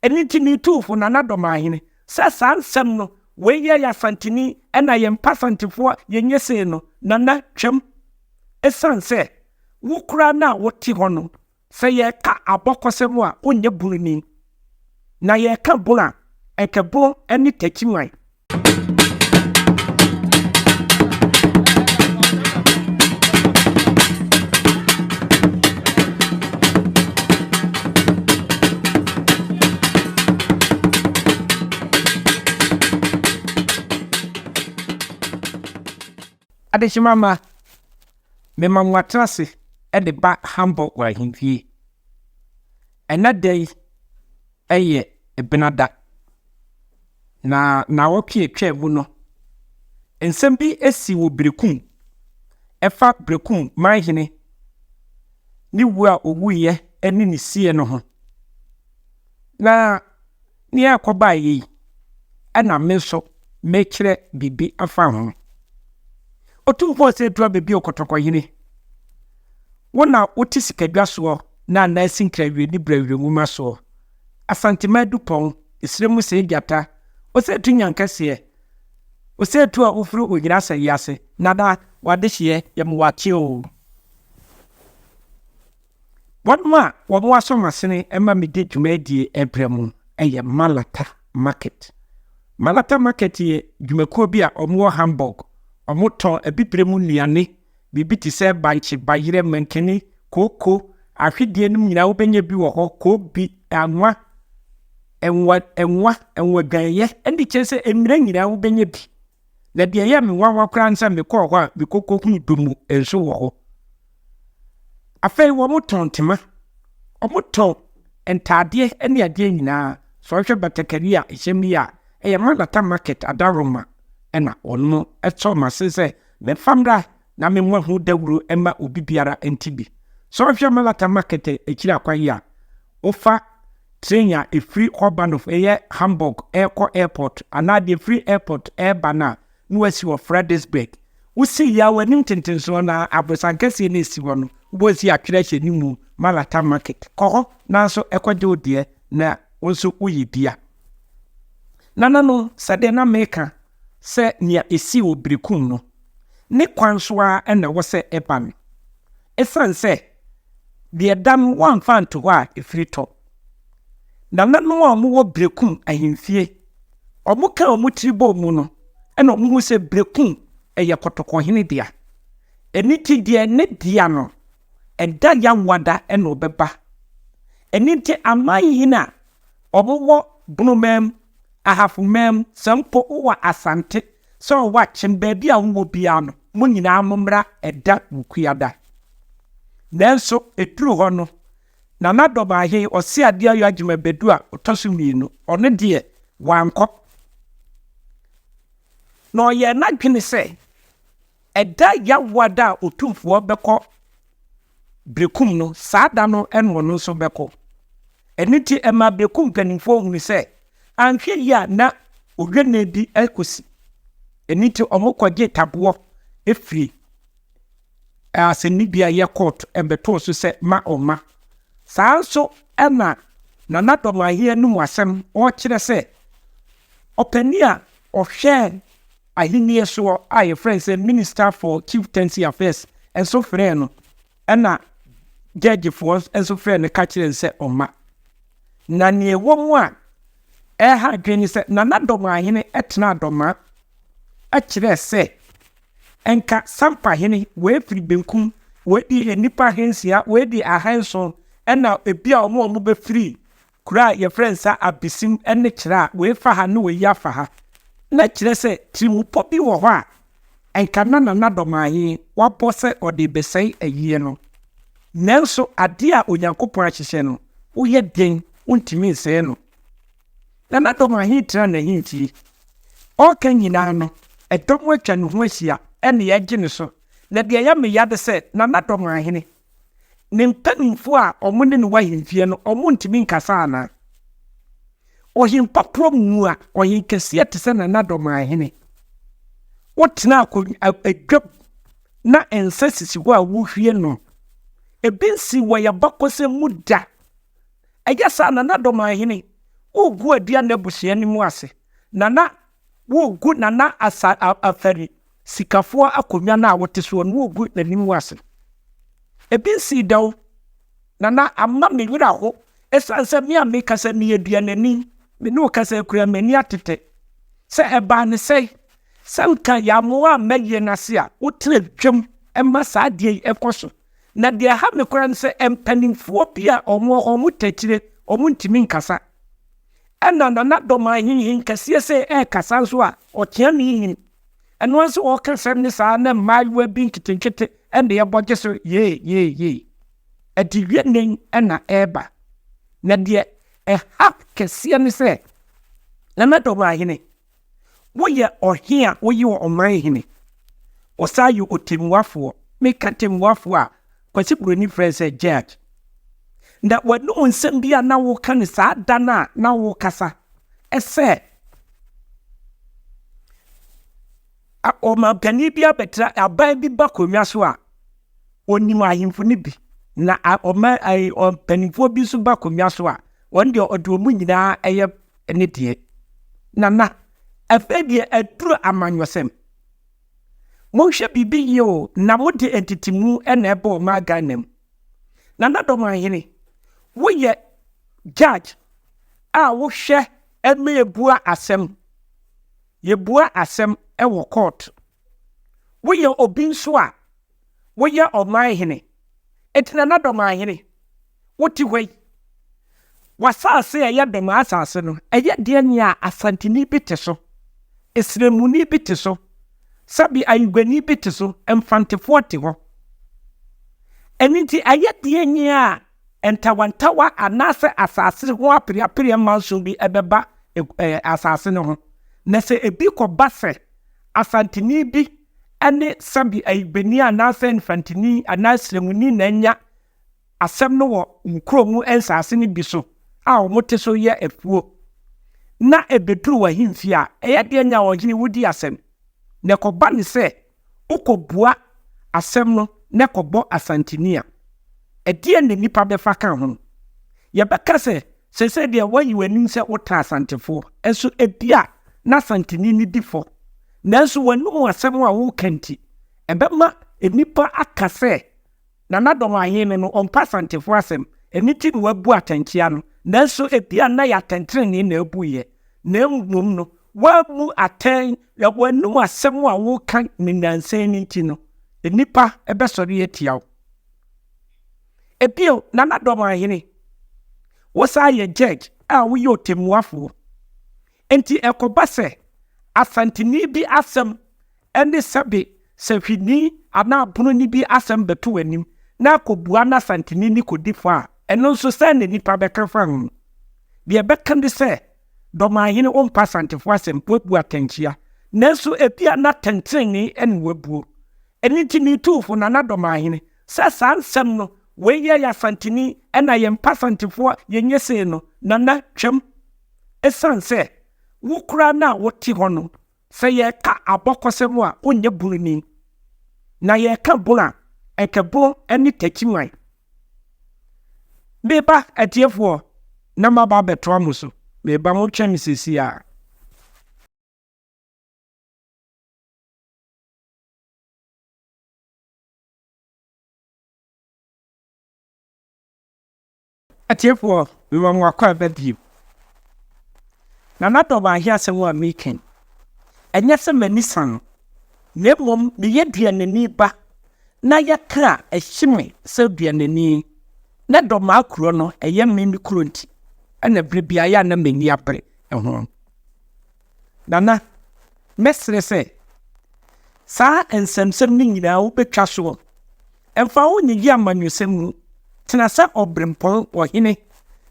Ɛno nti metu wo fo, Nana Dɔmahene, sɛ saa nsɛm no, wei yɛ yɛ Asanteni ɛna yɛmpɛ Asantefoɔ, yɛnyɛ sei no, Nana, twam. Ɛsiane sɛ wo koraa no a wote hɔ no, sɛ yɛreka abɔkɔsɛm a, wonyɛ Bononi. Na yɛreka Bono a, ɛnka Bono ne Takyiman. Adehyema mma, mema mo atena ase de ba Hamburg ahemfie. Ɛnnɛ da yi yɛ Benada. Na nnawɔtwe a etwaa mu no, nsɛm bi sii wɔ Berekum. Ɛfa Berekum manhene ne wu a owuiɛ ne ne sie no ho. Na nea ɛkɔbaeɛ yi, ɛna me nso mekyerɛ biribi afa ho. Otumfoɔ Osei Ababio Kɔtɔkɔhene, wo na wote sikadwa soɔ na anaa Sinkirawie ne Brɛwerɛ nwuma soɔ. Asantema Adupɔn, Esrɛ mu sɛe gyata, Osei tu nyankɛseɛ, Osei tu a wofiri Onyina sɛ wiase, Nana w'adehyeɛ yɛ mo wakye o. Wɔn a wɔn asɔ m'asene ma mede dwumadie ɛbrɛ mo yɛ Malata Market. Malata Market yɛ dwumakuo bi a wɔn wɔ Hamburg. Wɔn tɔn abibire mu nnuane, biribi te sɛ bankye, bayerɛ, mankani, kooko, ahwedeɛ nom nyinaa wobɛnya bi wɔ hɔ, koobi, anwa, nwa, nwa, nwadwaeɛ, ɛne kyerɛ sɛ mmerɛ nyinaa wobɛnya bi. Na deɛ ɛyɛ me nwanwa koraa ne sɛ mekɔɔ hɔ a mekɔkɔhunu domo nso wɔ hɔ. Afei wɔtɔn ntoma, wɔtɔn ntaadeɛ ne adeɛ nyinaa. Sɛ wohwɛ batakari a ɛhyɛ mu yi a, ɛyɛ Malata Market Adaroma ɛna wɔn ɛtɔ m'ase sɛ memfa mmra na memmɔ ho dawuro mma obi biara nti bi. Sɛ wohwɛ Malata Market akyiri akwan yi a, wofa train a ɛfiri Hauptbahnhof ɛyɛ Hamburg ɛrekɔ airport anaa deɛ ɛfiri airport ɛreba no a, na wasi wɔ Frederiksberg. Wosi yi a w'anim tentensoɔ na aborosan kɛseɛ no esi hɔ no, wobɛsi atwerɛ ahyɛ ne mu Malata Market. Kɔ hɔ nanso ɛkɔgye wo deɛ na wo nso woyɛ bia. Nananom, sɛdeɛ na meka sɛ nea esi wɔ Berekum no, ne kwan so ara na ɛwɔ sɛ ɛba no. Ɛsiane sɛ deɛ da no wɔamfa anto hɔ a ɛfiri tɔ. Nananom a wɔwɔ Berekum ahemfie, wɔka wɔn tiri bɔɔ mu no, ɛna wɔhu sɛ Berekum ɛyɛ kɔtɔkɔhene dea. Ɛno nti deɛ ne dea no, ɛda Yawada ɛna ɔbɛba. Ɛno nti amanhene a wɔwɔ Bonoman, Ahafomam, sɛ mpo wowɔ Asante, sɛ ɔwɔ Akyem, baabi a wowɔ biara no, mo nyinaa mommra ɛda Wukuada. Nanso ɛduru hɔ no, Nana Dɔmaahene ɔse adeɛ ayɔ Agyema Badu a ɔtɔ so mmienu, ɔno deɛ wankɔ. Na ɔyɛɛ n'adwene sɛ ɛda Yawada a Otumfoɔ bɛkɔ Berekum no, saa da no ɛna ɔno nso bɛkɔ. Ɛno nti ɛma Berekum mpanimfoɔ hunu sɛ anhwɛ yi a na owɛnɛ bi akɔsi. Ɛno nti wɔn kɔgye taboɔ efiri asɛnnibea yɛ court ɛbɛtoo so sɛ ma ɔma. Saa nso ɛna Nana Dɔmaahene anim asɛm ɔrekyerɛ sɛ ɔpanin a ɔhwɛ ahenni soɔ a yɛfrɛ no sɛ Minister for Chieftaincy Affairs nso frɛɛ no, ɛna gyɛgyefoɔ nso frɛɛ no ka kyerɛ no sɛ ɔma. Na nea ɛwɔ mu a ɛha adwene ne sɛ Nana Dɔmaahene tena Dɔmaa kyerɛɛ sɛ nka Sampahene wei firi benkum, wei di nnipa ahansia, wei di ahanson, ɛna ebi a wɔn a wɔbɛfiri kuro a yɛfrɛ no sɛ Abesim ne kyerɛ a wei fa ha ne wei afa ha. Na kyerɛ sɛ tirimupɔ bi wɔ hɔ a nka na Nana Dɔmaahene wabɔ sɛ ɔde bɛsɛe ayie no. Nanso adeɛ a Onyankopɔn ahyehyɛ no, woyɛ den, wontumi nsɛe no. Nana Dɔmaahene tena n'ahemfie. Ɔreka nyinaa no, ɛdɔm atwa ne ho ahyia ɛna yɛgye ne so. Na deɛ ɛyɛ me ya de sɛ Nana Dɔmaahene, ne mpanimfoɔ a wɔn ne no wɔ ahemfie no, wɔn ntumi nkasa anaa? Ɔhempɔporɔ mu a ɔhenkɛseɛ te sɛ Nana Dɔmaahene, wotena adwam na nsa sisi hɔ a wohwie no. Ebi nsi wɔ yɛn abakɔsɛm mu da. Ɛyɛ saa Nana Dɔmaahene, Woregu Aduana abusua no mu ase. Nana, woregu Nana Asa Afari sikafoɔ akonnwa no a wote soɔ no, woregu n'anim ase. Ebi nsii da o. Nana, ama me werɛ aho ɛsiane sɛ me a mekasa meyɛ Aduanani. Me ne wo kasa yi koraa m'ani atete. Sɛ ɛbaa ne sɛn sɛ nka yɛammoa amma yie no ase a, wotena dwam ma saa adeɛ yi kɔ so. Na deɛ ɛha me koraa ne sɛ mpanimfoɔ bi a wɔn wɔ hɔ, wɔn tɛkyire, wɔn ntumi nkasa. Ɛna Nana Dɔm ahenhen kɛseɛ sɛ ɛrekasa nso a, ɔkyea me him. Ɛno ara nso ɔreka asɛm ne saa na mmaayewa bi nketenkete ɛna ɛbɔ gye so yee yee yee. Ɛde wienen ɛna ɛreba. Na deɛ ɛha kɛseɛ ne sɛ, Nana Dɔm ahene, woyɛ ɔhe a woyɛ ɔman hene. Ɔsan yɛ ɔtɛmmuafoɔ. Meka tɛmmuafoɔ a, Kwasi Buroni frɛ sɛ judge. Na w'anum nsɛm bi a na woka ne saa da no a na wokasa ɛsɛ ɔmampanin bi abɛtena aban bi ba akonnwa so a onim ahemfo no bi na ɔma mpanimfoɔ bi nso ba akonnwa so a wɔn deɛ ɔde wɔn nyinaa ɛyɛ ne deɛ. Nana, afei deɛ aduru amanyɔsɛm. Monhwɛ biribi yie o, na mode ntetemu na ɛbɔ ɔman Ghana mu. Nana Dɔmahene, woyɛ judge a wohwɛ ma yɛbua asɛm. Yɛbua asɛm wɔ court. Woyɛ obi nso a woyɛ ɔman hene. Enti Nana Dɔmahene, wote hɔ yi, w'asase a ɛyɛ Dɔmaa asase no, ɛyɛ deɛ nea Asanteni bi te so, Esremuni bi te so, sɛbi Ayiguani bi te so, Mfantefoɔ te hɔ. Ɛno nti ɛyɛ deɛ nea ntawantawa anaasɛ asase ho apereapereɛ manso bi ɛbɛba asase no ho. Na sɛ ebi kɔba sɛ Asanteni bi ne sɛbi Ayiguani anaasɛ Mfanteni anaa Esremuni na anya asɛm no wɔ nkurom nsase no bi so a wɔte so yɛ afuo na ɛbɛduru w'ahemfie a, ɛyɛ deɛ nya ɔhene wodi asɛm. Na ɛkɔba ne sɛ wokɔbua asɛm no na ɛkɔbɔ Asanteni a, ɛdeɛ na nnipa bɛfa ka ho. Yɛbɛka sɛ seesei deɛ woayi w'anim sɛ wotaa Asantefoɔ, nso ebia na Asanteni no di fɔ. Nanso w'anom asɛm a woka nti, ɛbɛma nnipa aka sɛ Nana Dɔmahene no, ɔmpɛ Asantefoɔ asɛm, ɛno nti na wabu atɛnkyea no. Nanso ebia na yɛ atɛntenenee na abuiɛ, na mmom no, woammu atɛn, w'anom asɛm a woka ne nnansa yi no nti no, nnipa bɛsɔre atia wo. Ebio, Nana Dɔmahene, wosan yɛ judge a woyɛ ɔtɛmmuafoɔ. Enti ɛkɔba sɛ Asanteni bi asɛm ne sɛbe sahwini anaa bononi bi asɛm bɛto w'anim na akɔbua na Asanteni no kɔdi fɔ a, ɛno nso sɛn na nnipa bɛka fa ho? Deɛ ɛbɛka ne sɛ, Dɔmahene wompɛ Asantefoɔ asɛm, woabu atɛnkyea. Nanso ebia na atɛntenenee ne woabuo. Ɛno nti metu wo fo, Nana Dɔmahene, sɛ saa nsɛm no, wei yɛ Asanteni ɛna yɛmpɛ Asantefoɔ, yɛnyɛ sei no, Nana, twam. Ɛsiane sɛ wo koraa no a wote hɔ no, sɛ yɛreka abɔkɔsɛm a, wonyɛ bononi. Na yɛreka bono a, ɛnka bono ne takyiman. Meba atiefoɔ na maba abɛtoa mo so. Meba motwɛn me seesei ara. Atiefoɔ, mema mo akwaaba bio. Nana Dɔm ahe asɛm a mereka yi, ɛnyɛ sɛ m'ani sa no, na mmom meyɛ duanani ba na yɛka a ɛhye me sɛ duanani. Na Dɔmaa kuro no, ɛyɛ me me kuro nti, ɛna berɛ biara yɛ a na m'ani abere ho. Nana, mɛsrɛ sɛ saa nsɛmsɛm no nyinaa wobɛtwa soɔ. Mfa wo nyegye amanyɔsɛm mu. Tena sɛ ɔberempɔn, ɔhene.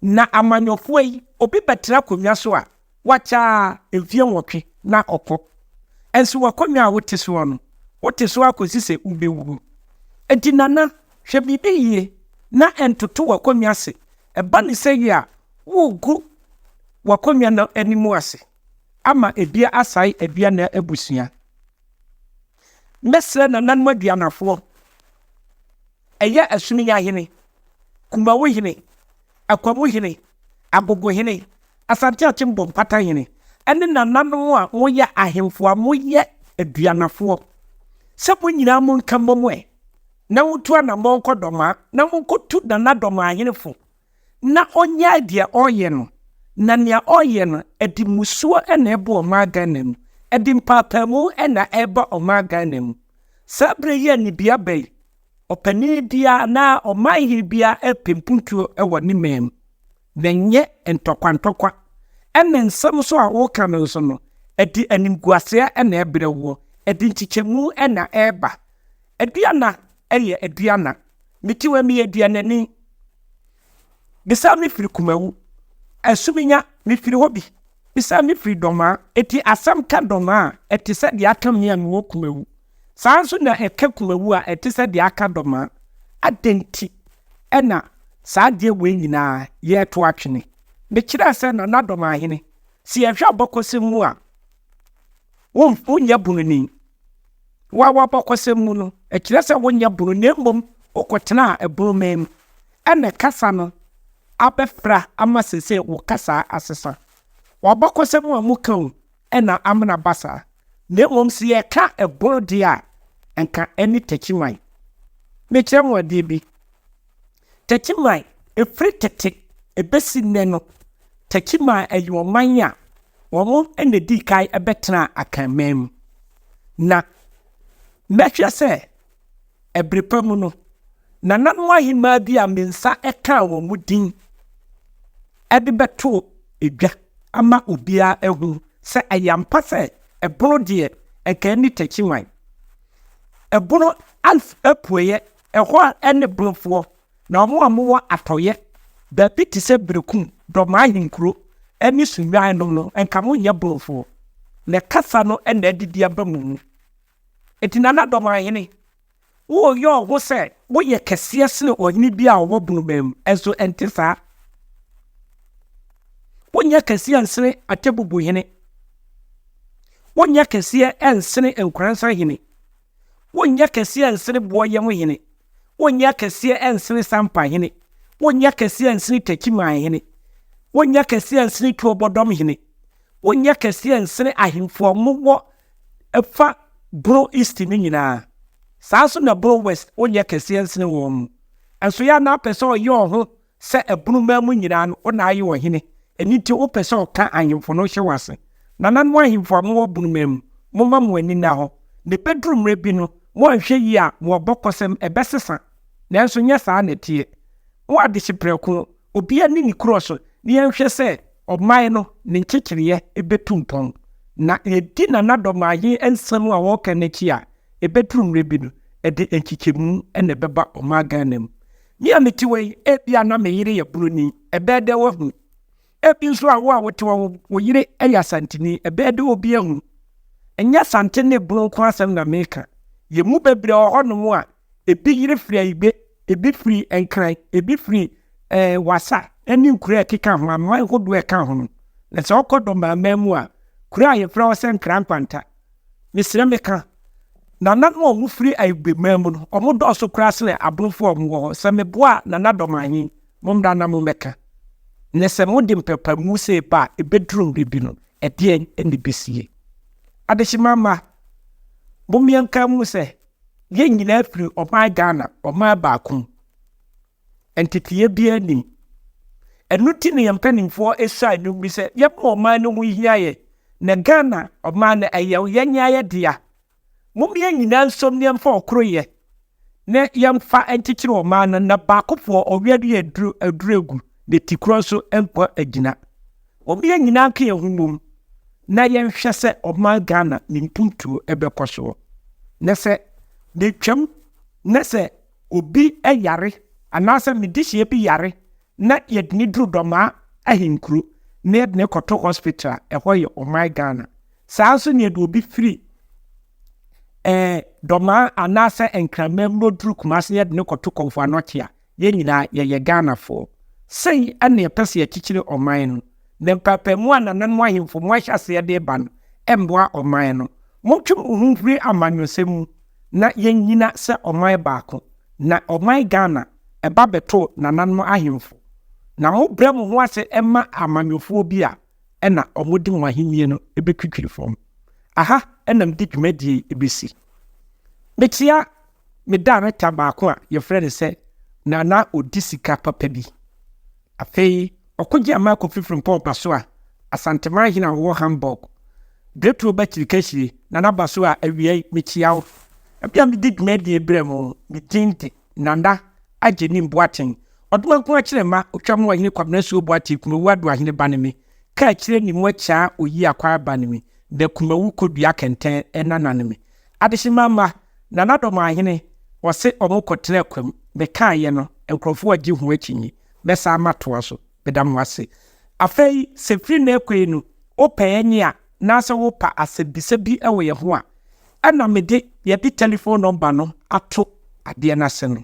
Na amanyɔfoɔ yi, obi bɛtena akonnwa so a, wakyɛ ara mfeɛ 8 na ɔkɔ. Nso w'akonnwa a wote soɔ no, wote so ara kɔsi sɛ wobɛwuo. Enti Nana, hwɛ biribi yie na ntoto w'akonnwa ase. Ɛba no sɛ yie a, woregu w'akonnwa no anim ase ama ebi asae Aduana abusua. Mɛsrɛ nananom aduanafoɔ, ɛyɛ Asuminyahene, Kumawohene, Akwamuhene, Agogohene, Asante Akyem Bɔ Mpata Hene, ne nananom a moyɛ ahemfo a moyɛ aduanafoɔ, sɛ mo nyinaa monka mmom ɛ, na montu anammɔn nkɔ Dɔmaa, na monkɔtu Nana Dɔmaahene fo, na ɔnnyae deɛ ɔreyɛ no, na nea ɔreyɛ no, ɛde mmusuo na ɛba ɔman Ghana mu, ɛde mpaapaamu na ɛreba ɔman Ghana mu. Saa berɛ yi a nibea ba yi, ɔpanin biara anaa ɔmanhene biara repɛ mpuntuo wɔ ne man mu, na ɛnyɛ ntɔkwa ntɔkwa. Ɛna nsɛm nso a woka no nso no, ɛde animguaseɛ na ɛbrɛ woɔ, ɛde nkyekyɛmu na ɛreba. Aduana yɛ aduana. Mete hɔ yi, meyɛ aduanani. Mesan mefiri Kumawu. Asuminya, mefiri hɔ bi. Mesan mefiri Dɔmaa. Enti asɛm ka Dɔmaa a, ɛte sɛ deɛ aka me a mewɔ Kumawu. Saa ara nso na ɛka Kumawu a, ɛte sɛ deɛ aka Dɔmaa. Adɛn nti na saa adeɛ wei nyinaa yɛreto atwene? Mekyerɛɛ sɛ Nana Dɔmaahene, sɛ yɛhwɛ abakɔsɛm mu a, wonyɛ bononi. Wo a w'abakɔsɛm mu no, ɛkyerɛ sɛ wonyɛ bono na mmom wokɔtenaa ɛbonoman mu ɛna kasa no abɛfra ama seesei wo kasa asesa. W'abakɔsɛm a moka o ɛna amena ba saa. Na mmom sɛ yɛka ɛbono deɛ a, nka ɛne Takyiman. Mekyerɛ mo adeɛ bi. Takyiman, ɛfiri tete ɛbɛsi nnɛ no, Takyiman ɛyɛ ɔman a wɔn na ɛdii kan bɛtenaa Akanman mu. Na mɛhwɛ sɛ ɛbere pa mu no, nananom ahemmaa bi a me nsa kaa wɔn din de bɛtoo dwa ama obiara ahu sɛ ɛyɛ ampa sɛ ɛbono deɛ ɛnka ɛne Takyiwan. Ɛbono apueɛ, ɛhɔ ne bonofoɔ Na wɔn a mowɔ atɔeɛ, baabi te sɛ Berekum, Dɔmaa ahenkuro, ne Sunnwan nom no, nka monyɛ Bonofoɔ, na kasa no na adidi aba mo mu. Enti Nana Dɔmaahene, woreyɛ wo ho sɛ woyɛ kɛseɛ sene ɔhene bi a ɔwɔ Bonoman mu, nso ɛnte saa. Wonyɛ kɛseɛ nsene Atebubuhene. Wonyɛ kɛseɛ nsene Nkoransa hene. Wonyɛ kɛseɛ nsene Boɔyam hene. Wonyɛ kɛseɛ nsene Sampa hene. Wonyɛ kɛseɛ nsene Takyiman hene. Wonyɛ kɛseɛ nsene Tuobɔdɔm hene. Wonyɛ kɛseɛ nsene ahemfo a wɔwɔ ɛfa Bono East no nyinaa. Saa nso na Bono West, wonyɛ kɛseɛ nsene wɔn mu. Nso yɛ a na apɛ sɛ ɔyɛ ɔho sɛ ɛbono mu nyinaa no, wo na ayɛ ɔhene. Ɛno nti wopɛ sɛ ɔka ahemfo no hyɛ w'ase. Nananom ahemfo a mowɔ bonoman mu, momma mo ani nna hɔ. Na ɛbɛduru mmerɛ bi no, moanhwɛ yie a, mo abɔkɔsɛm ɛbɛsesa. Nanso nyɛ saa na ɛteɛ. Mo adehye prɛko, obiara nni ne kuro so, na yɛnhwɛ sɛ ɔman no ne nkyekyereɛ bɛtu mpɔn. Na yɛdi Nana Dɔmahe nsɛm a ɔreka no akyi a, ɛbɛduru mmerɛ bi no, ɛde nkyekyɛmu na ɛbɛba ɔman Ghana mu. Me a mete hɔ yi, ebia na me yere yɛ Buroni, ɛbɛyɛ dɛ woahu. Ebi nso a wo a wote hɔ, wo yere yɛ Asanteni, ɛbɛyɛ dɛ obi ahu. Ɛnyɛ Asante ne Bono nko asɛm na meka. Yɛn mu bebree wɔ hɔnom a, ebi yere firi Ayigbe, ebi firi Nkran, ebi firi eh, Wasa ne nkuro a ɛkeka ho, aman hodoɔ a ɛka ho no. Na sɛ wokɔ Dɔmaaman mu a, kuro a yɛfrɛ hɔ sɛ Nkran Nkwanta, mesrɛ meka, nananom a wɔfiri Ayigbeman mu no, wɔdɔɔso koraa sene Abonofoɔ a wɔwɔ hɔ. Sɛ meboa a, Nana Dɔmahe, mommra na mommɛka. Na sɛ mode mpɛpamu sei ba a, ɛbɛduru mmerɛ bi no, ɛdeɛn na ɛbɛsie? Adehyema mma, mommeɛnka mu sɛ, yɛn nyinaa firi ɔman Ghana, ɔman baako mu. Nteteeɛ biara nnim. Ɛno nti na yɛn mpanimfoɔ suae nnwom bi sɛ, yɛma ɔman no ho hia yɛn, na Ghana ɔman no ɛyɛ yɛn ara yɛn dea. Mom yɛn nyinaa nsom na yɛmfa ɔkoroyɛ na yɛmfa nkyekyere ɔman no, na baakofoɔ ɔwea no yɛ aduro aduro agu, na tikorɔ nso nkɔ agyina. Mom yɛn nyinaa nka yɛn ho mmom na yɛnhwɛ sɛ ɔman Ghana ne mpuntuo ɛbɛkɔ soɔ. Na sɛ metwam na sɛ obi yare anaasɛ me dehyeɛ bi yare na yɛde no duru Dɔmaa ahenkuro na yɛde no kɔto hospital a, ɛhɔ yɛ ɔman Ghana. Saa nso na yɛde obi firi ɛɛ Dɔmaa anaasɛ Nkraman mu na ɔduru Kumase na yɛde no kɔto Kɔmfo Anɔkye a, yɛn nyinaa yɛyɛ Ghanafoɔ. Sei na yɛpɛ sɛ yɛkyekyere ɔman no. Na mpaapaemu a nananom ahemfo mo ahyɛ aseɛ de reba no mmoa ɔman no. Montwe mo ho mfiri amanyɔsɛm mu na yɛnnyina sɛ ɔman baako. Na ɔman Ghana, ɛba bɛtoo nananom ahemfo. Na mobrɛ mo ho ase ma amanyɔfoɔ bi a, ɛna wɔde mo ahennie no bɛtwitwiri fam. Aha na mede dwumadie yi bɛsi. Mekyea me director baako a yɛfrɛ no sɛ Nana Ɔdi Sika Papa bi. Afei ɔkɔgye ama Kofi Frimpong Basoa, Asanteman hene a ɔwɔ Hamburg. Berɛtuo ba Kyirikahyire, Nana Basoa, awia yi mekyea wo. Ɛberɛ a mede dwumadie brɛ mo, me din de Nana Agyenim Boateng. Ɔdomankoma Akyerɛma, Otwam Ɔhene Kwabena Asuo Boateng, Kumawu Ado Ahene ba ne me. Ka akyire ne mu akyaa oyi akwaa ba ne me. Na Kumawu Kodua Kɛntɛn nana ne me. Adehyema mma, Nana Dɔmahene, wɔse ɔmo kɔtena akwam. Mekaeɛ no, nkorɔfoɔ agye ho akyinnye. Mɛsan matoa so. Meda mo ase. Afei, sɛ firi nnɛ rekɔ yi no, wopɛ yɛn a, naasɛ wopa asɛmbisa bi wɔ yɛn ho a, ɛna mede yɛde telephone number no ato adeɛ no ase no.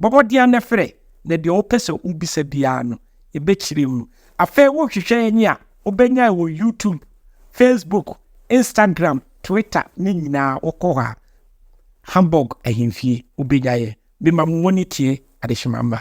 Bɔ mmɔden ara na frɛ, na deɛ wopɛ sɛ wobisa biara no, yɛbɛkyerɛ mu. Afei wohwehwɛ yɛn a, wobɛnya yɛn wɔ YouTube, Facebook, Instagram, Twitter ne nyinaa wokɔ hɔ a, Hamburg ahemfie, wobɛnya yɛn. Mema mo wɔne tie adehyema mma.